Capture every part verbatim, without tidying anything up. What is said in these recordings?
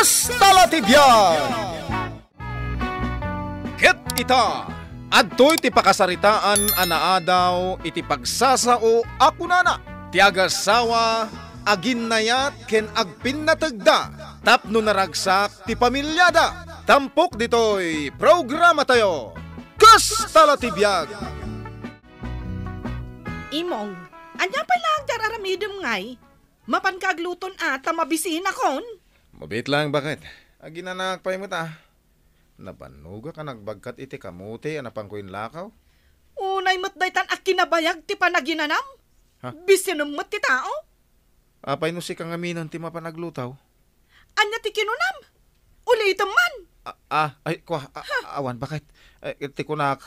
Kasta la ti biag! Ket ita, adtoy ti pakasaritaan a naadaw iti pagsasao a kunana, ti agassawa a ginnayat ken agpinnategda tapno naragsak ti pamiliada. Tampok ditoy programatayo, Kasta la ti biag! Imong, ania pay laeng ti ar-aramidem ngay? Mapanka agluton a ta mabisinakon? Mabiit laeng, baket. Aginanak pay met a. Nabannogak a nagbagkat iti kamote a napanko inlakaw. Unay met daytan a kinabayag ti panaginanam? Ha? Bisinem met ti tao? Apay no sika ngamin ti mapan aglutaw? Ania ti kinunam? Ulitem man. Ah, ah, ay, kua, a-, awan, baket. Eh, ti kunak,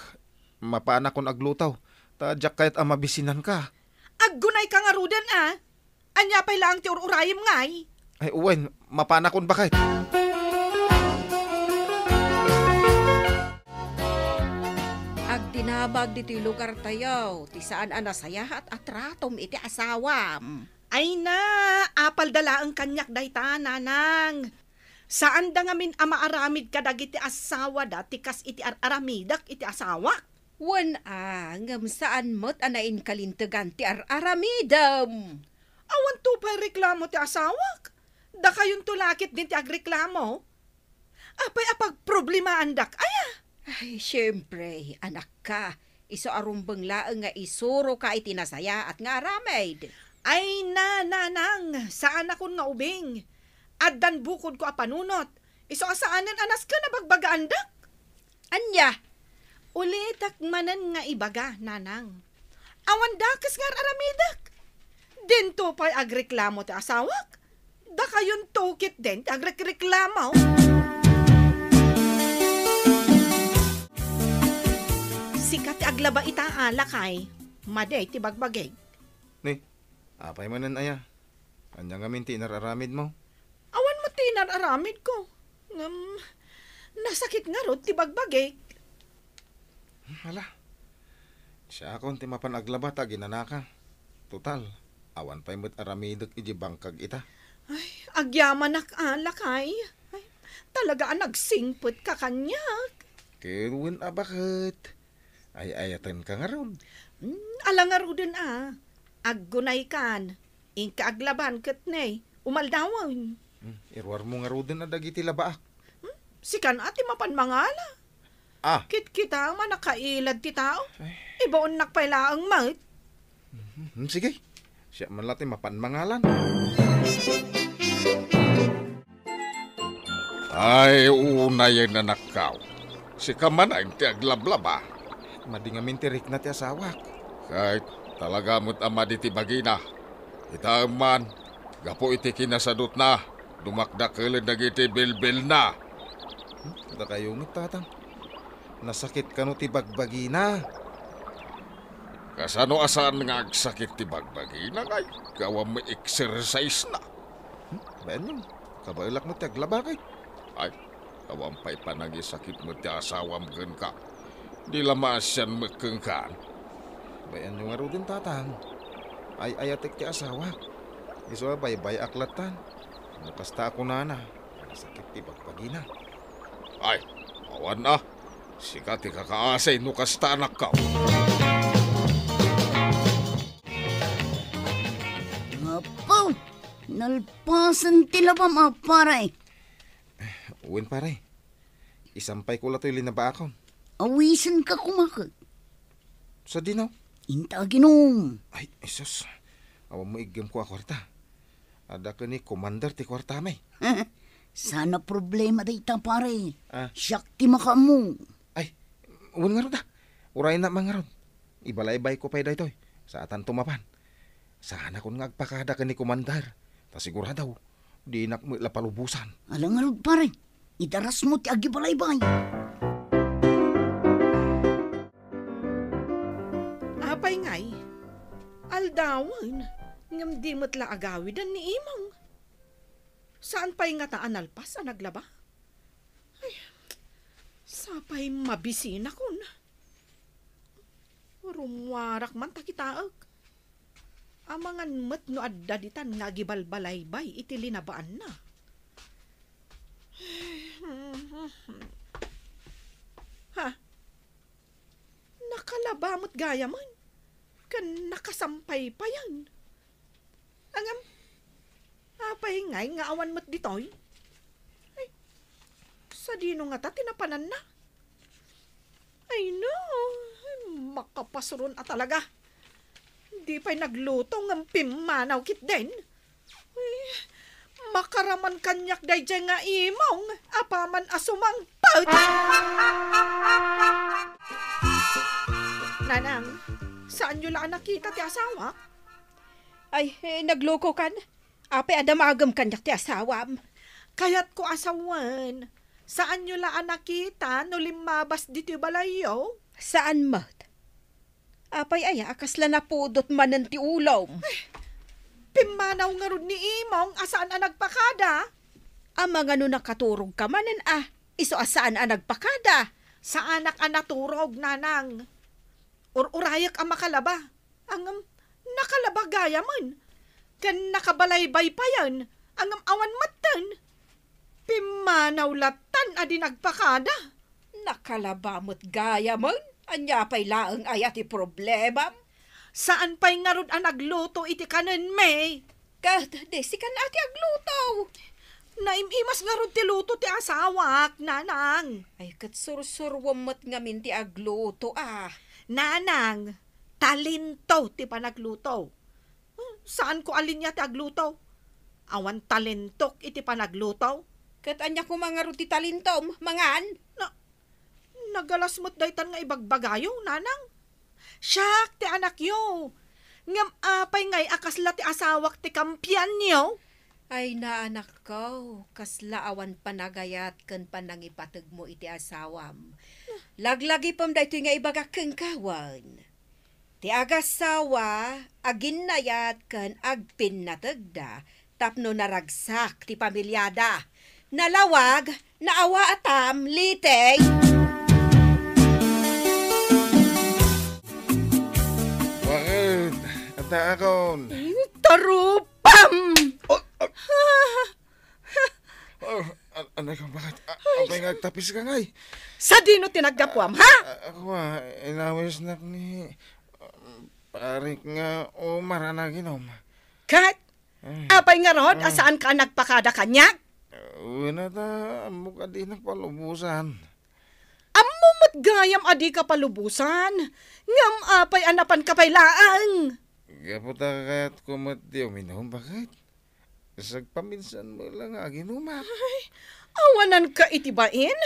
mapanakon aglutaw. Ta diak kayat a mabisinanka. Aggunayka ngaruden a. Ania pay laeng ti ur-urayem ngay? Ay, wen, mapanakon, baket. Agdinamag ditoy lugartayo ti saan a nasayaat a tratom iti asawam. Ay na, apalda laeng kaniak dayta, nanang. Saanda ngamin a maaramid kadagiti assawada ti kas iti ar-aramidek iti asawak. Wen a, ngem saan met a nainkalintegan ti ar-aramidem. Awanto pay reklamo ti asawak. Dakayonto la ketdin ti agreklamo. Apay a pagproblemaandak aya? Ay, siempre, anakka, isu a rumbeng laeng nga isuroka iti nasayaat nga aramid. Ay na, nanang, saanakon nga ubing. Addan bukodko a panunot. Isu a saanen a nasken a bagbagaandak. Ania? Ulitek manen nga ibaga, nanang. Awan dakes nga ar-aramidek. Dinto pay agreklamo ti asawak. Dakayonto ketdin ti agrekreklamo. Sika ti aglaba ita a, lakay. Madi ti bagbagik. Ni, apay manen aya? Ania ngamin ti inar-aramidmo? Awan met ti inar-aramidko. Ngem, nasakit ngarud ti bagbagik. Hala. Siakon ti mapan aglaba ta aginanaka. Total, awan pay met aramidek idiay bangkag ita. Ay, agyamanak a, lakay. Ay, talaga a nagsingpetka kaniak. Ket wen a baket. Ay-ayatenka ngarud. Hmm, ala ngaruden a. Aggunaykan. Inka aglaban ket ne, umaldawen. Hmm, iruarmo ngaruden a dagiti labaak. Hmm, sikan a ti mapan mangala. Ah. Kitkita man a kailad ti tao. Ay. Ibaonnak pay laeng met. Hmm, sige. Siak man la ti mapan mangalan. Ay, unayen, anakkaw. Sika manen ti aglablaba. Madi ngamin ti rikna ti asawak. Ket talaga met a madi ti bagina. Itaem man, gapu iti kinasadutna, dumakdakelen dagiti bilbilna. Hmm, dakayo met, tatang. Nasakit kano ti bagbagina? Kasano a saan nga agsakit ti bagbagina, ngay? Gapu met exercise-na. Hmm? Baenyo, kabaelak met ti aglabak, ay. Ay, awan pay panangisakit met ti asawam kenka. Di la maasian met kenka. Baenyo ngaruden, tatang. Ay-ayatek ti asawak. Isu a baybay-ak lattan. No kasta a kunana, nasakit ti bagbagina. Ay, awan a. Sika ti kakaasi no kasta, anakkaw. Apo, nalpasen ti labam a, pare. Wen, pare. Isampayko la toy linabaakon. Awisenka koma ket. Sadino? Inta aginom. Ay, Jesus. Awan mo iggemko a kuarta. Adda ken ni Commander ti kuartami. Saan a problema dayta, pare. Ah. Siak ti makaammo. Ay, wen ngarud a. Urayna man ngarud. Ibalaybayko pay daytoy. Saatanto mapan. Saanakon nga agpakada ken ni Commander. Ta sigurado, dinak met la palubosan. Ala ngarud, pare. Idarasmo ti agibalaybay. Apay ngay, aldawen, ngem di met la agawiden ni Imong. Saan pay ngata a nalpas a naglaba? Ay, sapay mabisinakon. Rummuarak man ta kitaek. Amangan met no adda ditan nga agibalbalaybay iti linabaanna. Nakalaba met gayamen, ken nakasampaypayen. Ngem, apay ngay nga awan met ditoy? Ay, sadino ngata ti napananna? Ay, no, ay, makapasuron a talaga. Di pay nagluto ngem pimmanaw ketdin. Ay, makaraman kaniak daydiay nga imong apaman a sumangpet. Nanang, saanyo la a nakita ti asawak? Ay, eh, nagluko kan. Apay a damagem kaniak ti asawam? Kayatko a sawen, saanyo la a nakita no limmabas ditoy balayyo? Saan met. Apay aya a kasla napudot manen ti ulom? Pimmanaw ngarud ni imong a saan a nagpakada? Amangan no nakaturogka manen a isu a saan a nagpakada? Saanak a naturog, nanang. Ur-urayek a makalaba. Ngem nakalaba gayamen. Ken nakabalaybaypayen. Ngem awan metten. Pimmanaw lattan a di nagpakada. Nakalaba met gayamen. Ania pay laeng aya ti problemam? Saan pay ngarud a nagluto iti kanenmi? Ket di sikan a ti agluto. Naim-imas ngarud ti luto ti asawak, nanang. Ay, ket sursurom met ngamin ti agluto, a. Nanang, talento ti panagluto. Hmm, saanko a linia ti agluto. Awan talentok iti panagluto. Ket ania koma ngarud ti talentom, mangan? Na, nagalas met daytan nga ibagbagayo, nanang. Siak ti anakyo. Ngem apay ngay a kasla ti asawak ti kampianyo? Ay, naanakko, kasla awan panagayat ken panangipategmo iti asawam. Laglagipem daytoy nga ibagak kenka wen. Ti agasawa, aginnayat ken agpinnategda tapno naragsak ti pamiliada. Nalawag, naawatam, liteng. Bakit? Addaakon. Tarupam! Oh, oh. Oh, an-, ano ka, bakit? A-, apay nga agtapiska ngay? Sadino ti naggapuam, ha? A-, ako, a, inawisnak ni, um, parik nga umar a naginom. Ket? Ay. Apay ngarud a saanka a nagpakada kaniak? Wen a ta, ammok a dinak palubosan. Ammo met gayam a dika palubosan. Ngem apay a napanka pay laeng? Gapu ta kayatko met ti uminum, bakit? Sagpaminsan met la nga aginumak. Ay, awananka iti bain?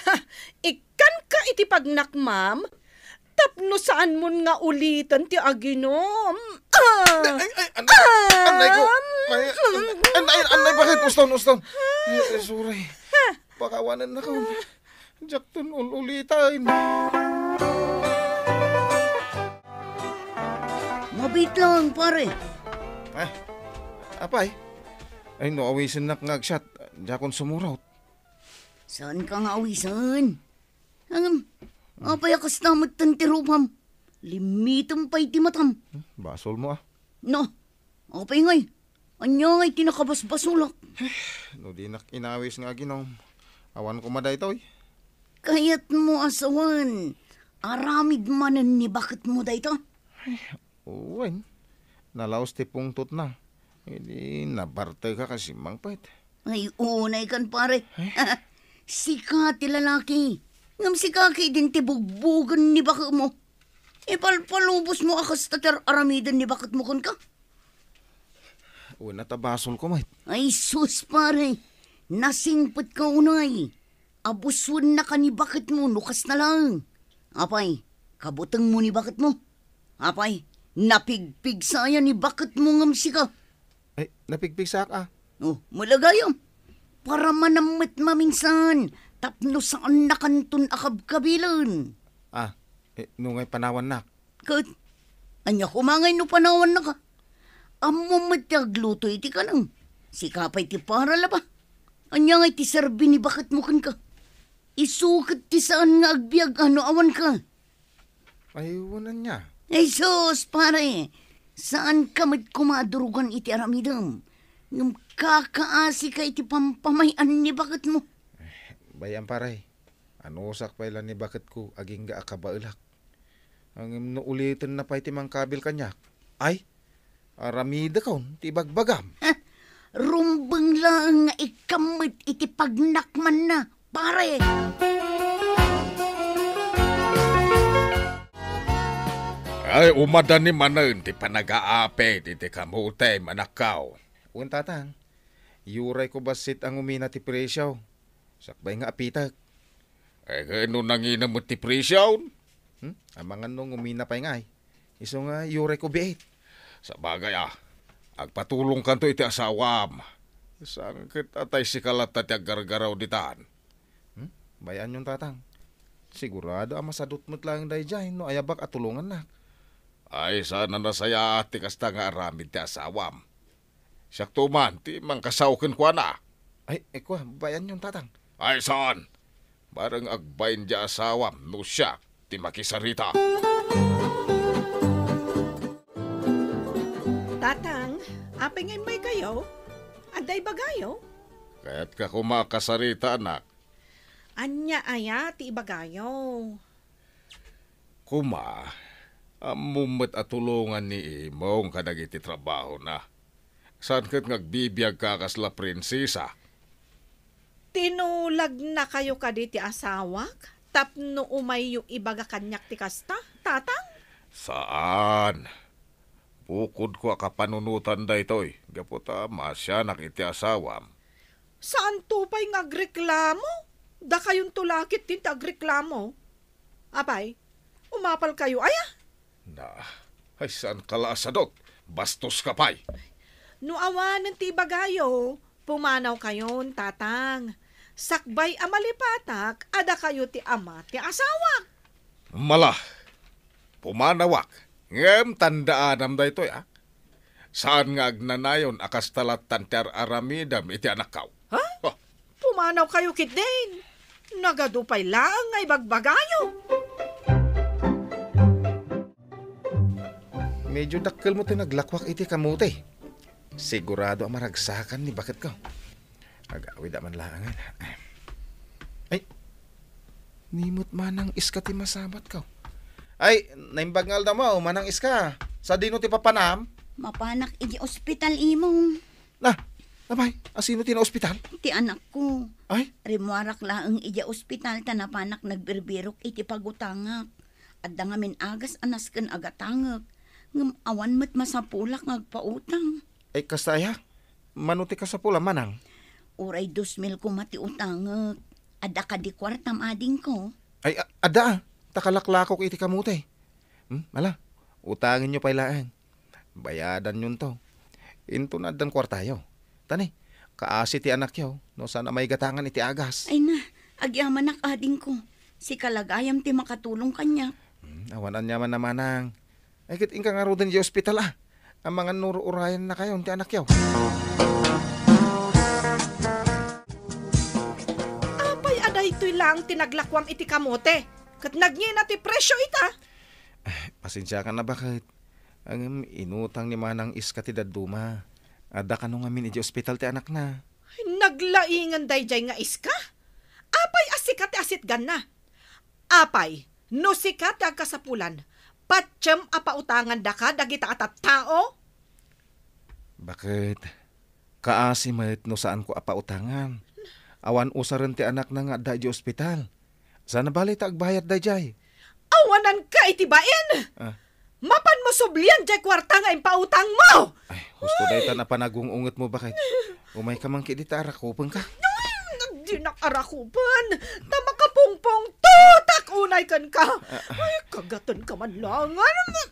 Ha, ikkanka iti pagnakmam? Tapno saanmon nga uliten ti aginom. Ah! Ay, ay, anay, anay ko. Ay, anay, anay, bakit? Uston, uston. Ay, sorry. Pakawanan na ko. Diakton ul-ulitan. Mabit lang, pare. Eh, apay? Ay, no awisennak nga agsiat, diakon sumurot. Saanka nga awisen? Ngem, apay a kasta metten ti rupam? Limmitem pay ti matam. Hmm, basolmo, a. No, apay ngay? Ania ngay ti nakabasbasolak? No dinak inawis nga aginom, awan koma daytoy. Kayatmo a sawen, aramid manen ni baketmo dayta? Wen, nalaos ti pungtotna. Idi nabarteka ket simmangpet. Ay, unay kan, pare. Eh? Sika ti lalaki. Ngem sika ketdin ti bugbogen ni baketmo. Ipalpalubosmo a kasta ti ar-aramiden ni baketmo kenka? Wen a ta basolko met. Ay sus, pare. Nasingpetka unay. Abusennaka ni baketmo no kasta laeng. Apay, kabutengmo ni baketmo? Apay, napigpigsa aya ni baketmo ngem sika? Ay, napigpigsaak, a. Oh, malagayam. Paramanam met maminsan, tapno saannakanton a kabkabilen. A, eh, no ngay panawannak? Ket, ania koma ngay no panawannaka? Ammom met ti agluto iti kanem. Sika pay ti para laeng. Ania ngay ti serbi ni baketmo kenka? Isu ket ti saan nga agbiag a no awanka. Ay, wen ania? Ay sus, pare! Saanka met koma a durugan iti aramidem. Ngem kakaasika iti pampamay-an ni baketmo. Eh, bay-am, pare. Anusak pay la ni baketko agingga a kabaelak. Ngem no ulitenna pay ti mangkabil kaniak, ay, aramidekon ti ibagbagam. Rumbeng laeng nga ikkan met iti pagnakmanna, pare. Ay, umadani manen ti panagaapit iti kamote, manakkaw. Wen, tatang. Iyurayko bassit a ngumina ti presio. Sakbay nga apitek. Ay, ket no nangina met ti presio? Hmm? Amangan no ngumina pay ngay. Isu nga iyurayko biit. Sabagay, a, agpatulongkanto iti asawam. Saan ket atay sika latta ti aggargaraw ditan? Hmm? Bay-anyon, tatang. Sigurado a masadut met laeng daydiay no ayabak a tulongannak. Ay, saan a nasayaat ti kasta nga aramid ti asawam. Siakto man ti mangkasaw kenkuana. Ay, ay, kua, bay-anyon, tatang. Ay, saan? Bareng agbain ti asawam no siak ti makisarita. Tatang, apay nga immaykayo? Adda ibagayo? Kayatka koma a kasarita, anak. Ania aya ti ibagayo? Koma, ammom met a tulongan ni Imong kadagiti trabahona. Saan ket nga agbibiagka a kasla prinsesa? Tinulagnakayo kadi ti asawak tapno umayyo ibaga kaniak ti kasta, tatang? Saan. Bukodko a kapanunotan daytoy, gapu ta maasianak iti asawam. Saanto pay nga agreklamo? Dakayonto la ketdin ti agreklamo. Apay, umapalkayo aya? Na, ay, saanka la a sadut? Bastoska pay. No awanen ti ibagayo, pumanawkayon, tatang. Sakbay a malipatak a dakayo ti ama ti asawak. Mala, pumanawak. Ngem tandaanam daytoy, a. Saan nga agnanayon a kasta lattan ti ar-aramidem iti anakkaw. Ha? Oh. Pumanawkayo ketdin. Nagadu pay laeng nga ibagbagayo. Medyo dakkel met ti naglakuak iti kamote. Sigurado a maragsakan ni baketko. Agawid a man laengen. Ay, ni met manang iska ti masabatko. Ay, naimbag nga aldawmo, manang iska. Sadino ti papanam? Mapanak iti ospital, Imong. Na, apay, a sino ti naospital? Ti anakko. Ay? Rimmuarak laeng idiay ospital ta napanak nagbirbirok iti pagutangak. Adda ngamin agas a nasken a gatangek. Ngem awan met masapulak nga agpautang. Ay, kasta aya? Mano ti kasapulan, manang? Uray dos mil koma ti utangek. Adda kadi kuartam, adingko? Ay, a-, adda, a. Ta kalaklakok iti kamote. Hmm, ala, utangenyo pay laeng. Bayadanyonto. Inton addan kuartayo. Tani, kaasi ti anakyo, no saan a maigatangan iti agas. Ay na, agyamanak, adingko. Sika la gayam ti makatulong kaniak. Hmm, awan aniaman a manang. Ay, ket inka ngaruden idiay ospital, a. Amangan no ur-urayannakayon ti anakyo. Apay a daytoy laeng ti naglakuam iti kamote, ket nagngina ti presio ita? Ay, pasensiakan a baket. Ngem inutang ni Manang Iska ti dadduma. Adda kano ngamin idiay ospital ti anakna. Ay, naglaingen daydiay nga iska? Apay a sika ti asitganna? Apay, no sika ti agkasapulan, patiem a pautangandaka dagita a tattao? Baket, kaasi met no saanko a pautangan. Awan usaren ti anakna nga adda idiay ospital. Saan a bale ta agbayad daydiay. Awananka iti bain! Ah. Mapanmo sublian diay kuarta nga impautangmo! Ay, husto dayta a panagung-ungetmo, baket. Umayka man ketdi ta arakupenka. Ay, dinak arakupen! Ta makapungpungtotak unay kenka! Ah, ah. Ay, kagatenka man laengen!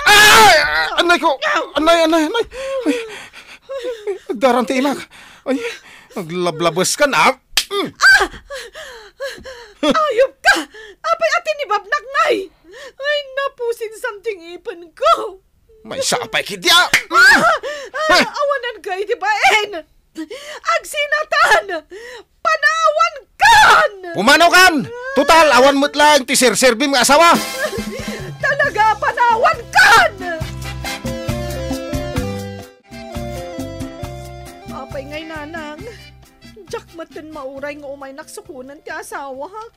Ay! Anay ko! Anay, anay, anay! Ay, agdaram ti imak! Ay, aglablabes ka na! Mm. Ah! Ayop ka! Apay a tinibabnak ngay? Ay, napusinsan ti ngipenko! Maysa pay ketdi a! Ah! Ah! Awananka iti bain! Agsinatan! Panawankan! Pumanawkan! Total, awan met laeng ti serserbim nga asawa! Talaga, panawankan! Apay ngay, nanang, diak metten mauray nga umaynak sukonen ti asawak.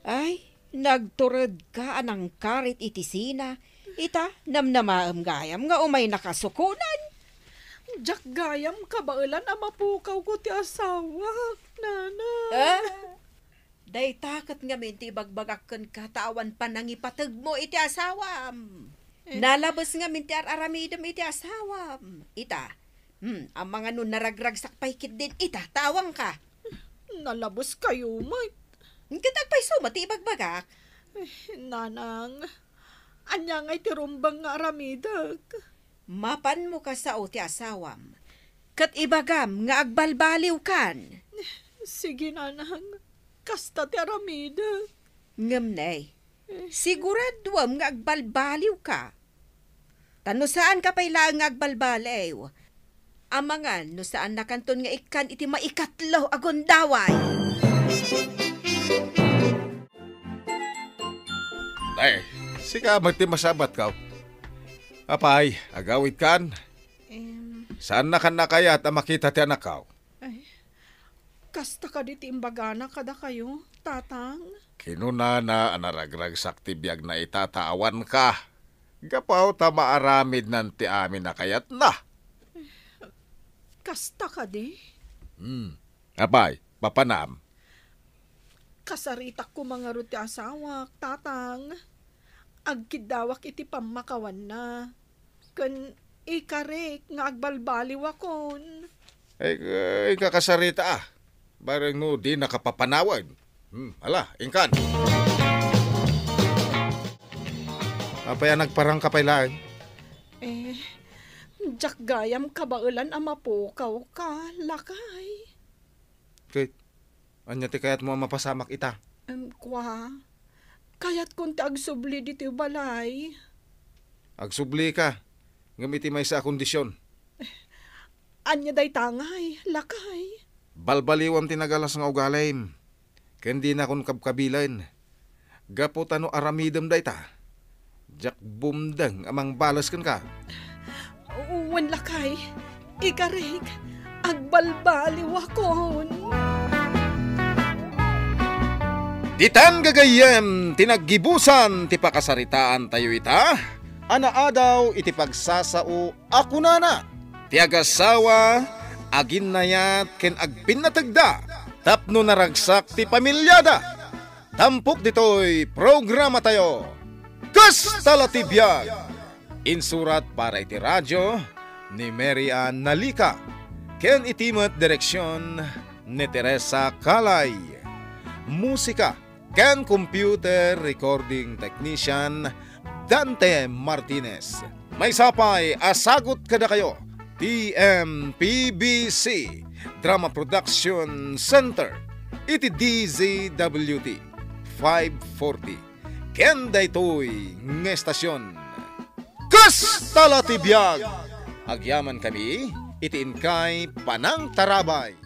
Ay, Nagturedka a nangkarit iti sina. Ita, namnamaem gayam nga umaynaka sukonan. Diak gayam kabaelan a mapukawko ti asawak, Nana. Ah, dayta ket ngamin ti ibagbagak kenka ta awan panangipategmo iti asawam. Eh. Nalabes ngamin ti ar-aramidem iti asawam. Ita, hmm, amangan no naragragsak pay ketdin ita, ta awanka. Nalabes kayo met. Ket agpayso met ti ibagbagak. Eh, Nanang, ania ngay ti rumbeng nga aramidek? Mapanmo kasao ti asawam, ket ibagam nga agbalbaliwkan. Sige, Nanang, kasta ti aramidek. Ngem ne, siguraduem nga agbalbaliwka. Ta no saanka pay laeng nga agbalbaliw, amangan no saannakanton nga ikkan iti maikatlo a gundaway. Ay, sika met ti masabatko. Apay, agawidkan? Em. Saannakan a kayat a makita ti anakko? Ay, kasta kadi ti imbagana kadakayo, Tatang? Kinunana a naragragsak ti biagna ita ta awanka. Gapu ta maaramidnan ti amin a kayatna. Kasta kadi? Hmm. Apay, papanam? Kasaritak koma ngarud ti asawak, Tatang. Agkiddawak iti pammakawanna. Ken ikarik nga agbalbaliwakon. Ay, ay, kakasarita, ah. Bareng no dinaka papanawen. Hmm, ala, inkan. Apay a nagparangka pay laeng? Eh, diak gayam kabaelan a mapukawka, lakay. Ket, ania ti kayatmo a mapasamak ita? Em, kua, kayatkon ti agsubli ditoy balay. Agsublika, ngem iti maysa a kondisyon. Ania dayta ngay, lakay? Balbaliwam ti nagalas nga ugalim, ken dinakon kabkabilen. Gapu ta no aramidem dayta, diak bumdeng a mangbales kenka. Wen lakay, ikarik, agbalbaliwakon. Ditan gagayyem ti naggibusan ti pakasaritaantayo ita a naadaw iti pagsasao a kunana, ti agasawa, aginnayat ken agpinnategda tapno naragsak ti pamiliada. Tampok ditoy programatayo, Kasta la ti biag! Insurat para iti radio ni Mary Ann Nalica, ken iti met direksion ni Teresa Calay. Musika ken computer recording technician, Dante Martinez. Maysa pay a sagut kadakayo, ti M P B C Drama Production Center, iti D Z W T five forty. Ken daytoy nga estasion, Kasta la ti biag! Agyamankami iti inkay panangtarabay.